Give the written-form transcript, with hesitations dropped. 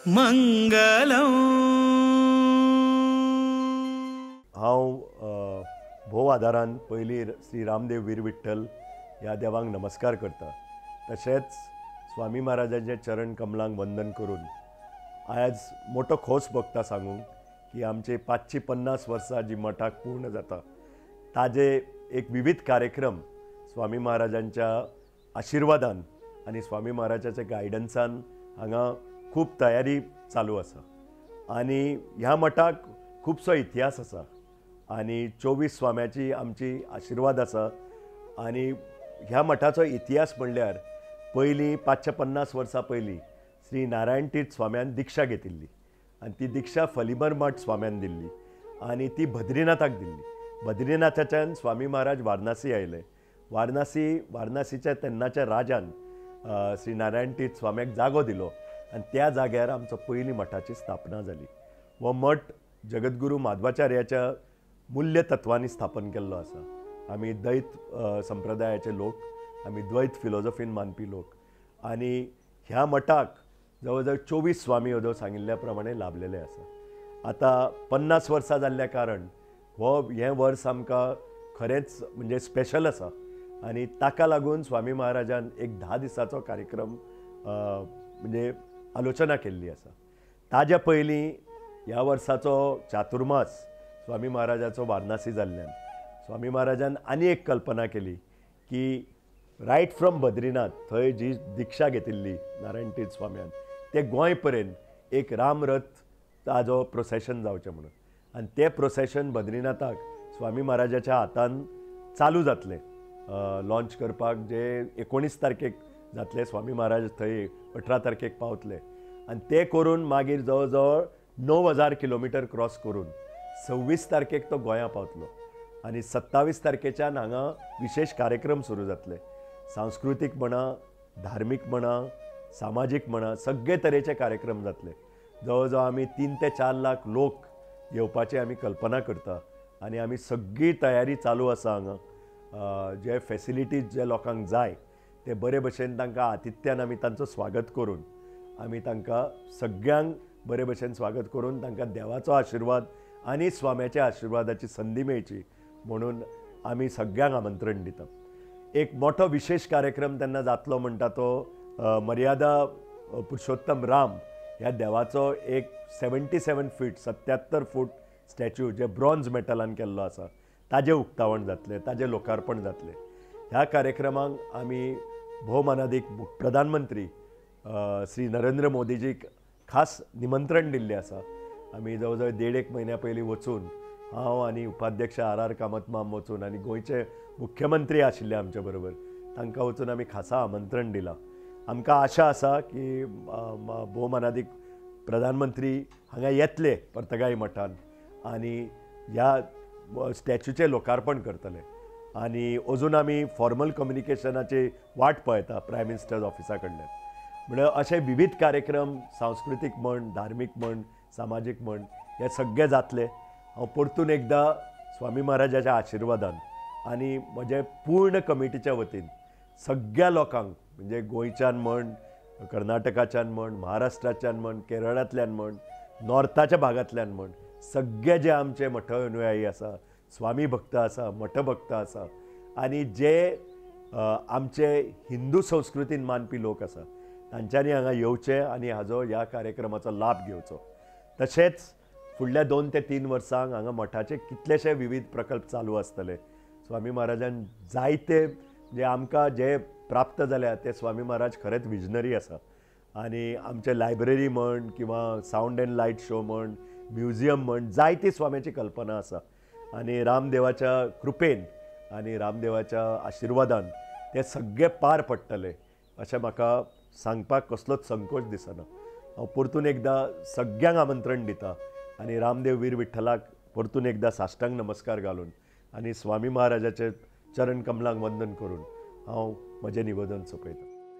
मंगलम। हांव भोव आदारान पयलीं श्री रामदेव वीर विठ्ठल ह्या देवांक नमस्कार करता, तशेंच स्वामी महाराजांच्या चरण कमलांक वंदन करून आयज मोठो खोस भोगता सांगूंक की आमचे 550 वर्सां जी मठाक पूर्ण जाता ताजे एक विविध कार्यक्रम स्वामी महाराजांच्या आशिर्वादान आनी स्वामी महाराजाच्या गायडन्सान हांगा खूब तयारी चालू आसा। आनी ह्या मठाक खुबसो इतिहास आसा आनी 24 स्वाम्याची आमची आशिर्वाद आसा। आनी ह्या मठाचो इतिहास म्हणल्यार पयलीं 550 वर्सां पयलीं श्री नारायण तीर्थ स्वाम्यान दीक्षा घेतिल्ली आनी ती दीक्षा फलिमर मठ स्वाम्यान दिल्ली आनी ती बद्रीनाथाक दिल्ली। बद्रीनाथाच्यान स्वामी महाराज वारणासी आयले। वारणासीच्या तेन्नाच्या राजान श्री नारायण तीर्थ स्वाम्याक जागो दिलो आनी त्या जाग्यार आमचो पयली मठाची स्थापना जाली। हो मठ जगद्गुरू माधवाचार्याच्या मूल्य तत्वांनी स्थापन केल्लो आसा। आमी द्वैत संप्रदायाचे लोक, आमी द्वैत फिलोजॉफीन मानपी लोक आनी ह्या मठाक जवळ जवळ 24 स्वामी अदो सांगिल्ल्या प्रमाणे लाभलेले आसा। आतां 50 वर्सां जाल्ल्या कारण हो हें वर्स आमकां खरेंच म्हणजे स्पेशल आसा आनी ताका लागून स्वामी महाराजान एक 10 दिसाचो कार्यक्रम म्हणजे आलोचना केल्ली आसा। ताज्या पयलीं ह्या वर्साचो चातुर्मास स्वामी महाराजाचो वारणासी जाल्ल्यान स्वामी महाराजान आनी एक कल्पना केली की रायट फ्रॉम बद्रीनाथ थंय जी दीक्षा घेतिल्ली नारायण तीर्थ स्वाम्यान ते गोंय पर्यंत एक रामरथ ताजो प्रोसेशन जावचें म्हणून आनी तें प्रोसेशन बद्रीनाथाक स्वामी महाराजाच्या हातान चालू जातलें लॉन्च करपाक, जे 19 तारखेक जातलें। स्वामी महाराज थंय 18 तारखेक पावतले आनी ते करून मागीर जवळ जवळ 9000 किलोमिटर क्रॉस करून 26 तारखेक तो गोंया पावतलो आनी 27 तारखेच्यान हांगा विशेष कार्यक्रम सुरू जातले। सांस्कृतीक म्हणा, धार्मीक म्हणा, सामाजीक म्हणा, सगळे तरेचे कार्यक्रम जातले। जवळ जवळ आमी 3 ते 4 लाख लोक येवपाची आमी कल्पना करता आनी आमी सगळी तयारी चालू आसा हांगा। जे फेसिलिटीज जे लोकांक जाय ते बरे भशेन तांकां आतिथ्यान आमी तांचो स्वागत करून आमी तांकां सगळ्यांक बरे भशेन स्वागत करून तांकां देवाचो आशिर्वाद आनी स्वाम्याच्या आशिर्वादाची संदी मेळची म्हणून आमी सगळ्यांक आमंत्रण दिता। एक मोठो विशेष कार्यक्रम तेन्ना जातलो म्हणटा तो मर्यादा पुरुषोत्तम राम ह्या देवाचो एक 77 फीट 77 फूट स्टॅच्यू जे ब्रॉन्ज मेटलान केल्लो आसा ताजें उक्तावण जातलें, ताजें लोकार्पण जातलें। ह्या कार्यक्रमाक आमी भोवमानादीक प्रधानमंत्री श्री नरेंद्र मोदीजीक खास निमंत्रण दिल्लें आसा। आमी जवळ जवळ 1.5 म्हयन्या पयलीं वचून हांव आनी उपाध्यक्ष आर आर कामत माम वचून आनी गोंयचे मुख्यमंत्री आशिल्ले आमचे बरोबर तांकां वचून आमी खासा आमंत्रण दिलां। आमकां आशा आसा की भोवमानादीक प्रधानमंत्री हांगा येतले पर्तगाळी मठान आनी ह्या स्टॅच्यूचें लोकार्पण करतले आनी अजून आमी फॉर्मल कम्युनिकेशनाची वाट पळयता प्रायम मिनिस्टर्स ऑफिसा कडल्यान। म्हणल्यार अशे विविध कार्यक्रम सांस्कृतीक म्हण, धार्मीक म्हण, सामाजीक म्हण हे सगळे जातले। हांव परतून एकदां स्वामी महाराजाच्या आशिर्वादान आनी म्हजे पूर्ण कमिटीच्या वतीन सगळ्या लोकांक म्हणजे गोंयच्यान म्हण, कर्नाटकाच्यान म्हण, महाराष्ट्राच्यान म्हण, केरळांतल्यान म्हण, नॉर्थाच्या भागांतल्यान म्हण, सगळे जे आमचे मठ अनुयायी आसा, स्वामी भक्त आसा, मठ भक्त आसा आनी जे आमचे हिंदू संस्कृतीन मानपी लोक आसा तांच्यांनी हांगा येवचें आनी हाजो ह्या कार्यक्रमाचो लाभ घेवचो। तशेंच फुडल्या 2 ते 3 वर्सांक हांगा मठाचे कितलेशे विविध प्रकल्प चालू आसतले। स्वामी महाराजान जायते जे आमकां जे प्राप्त जाल्या ते स्वामी महाराज खरेंच विजनरी आसा आनी आमचे लायब्ररी म्हण किंवा सावंड एंड लायट शो म्हण, म्युझियम म्हण, जायती स्वाम्याची कल्पना आसा आनी रामदेवाच्या कृपेन आनी रामदेवाच्या आशिर्वादान ते सगळे पार पडटले अशें म्हाका सांगपाक कसलोच संकोच दिसना। हांव परतून एकदां सगळ्यांक आमंत्रण दिता आनी रामदेव वीर विठ्ठलाक परतून एकदां साष्टांग नमस्कार घालून आनी स्वामी महाराजाचे चरण कमलांक वंदन करून हांव म्हजें निवेदन सोंपयतां।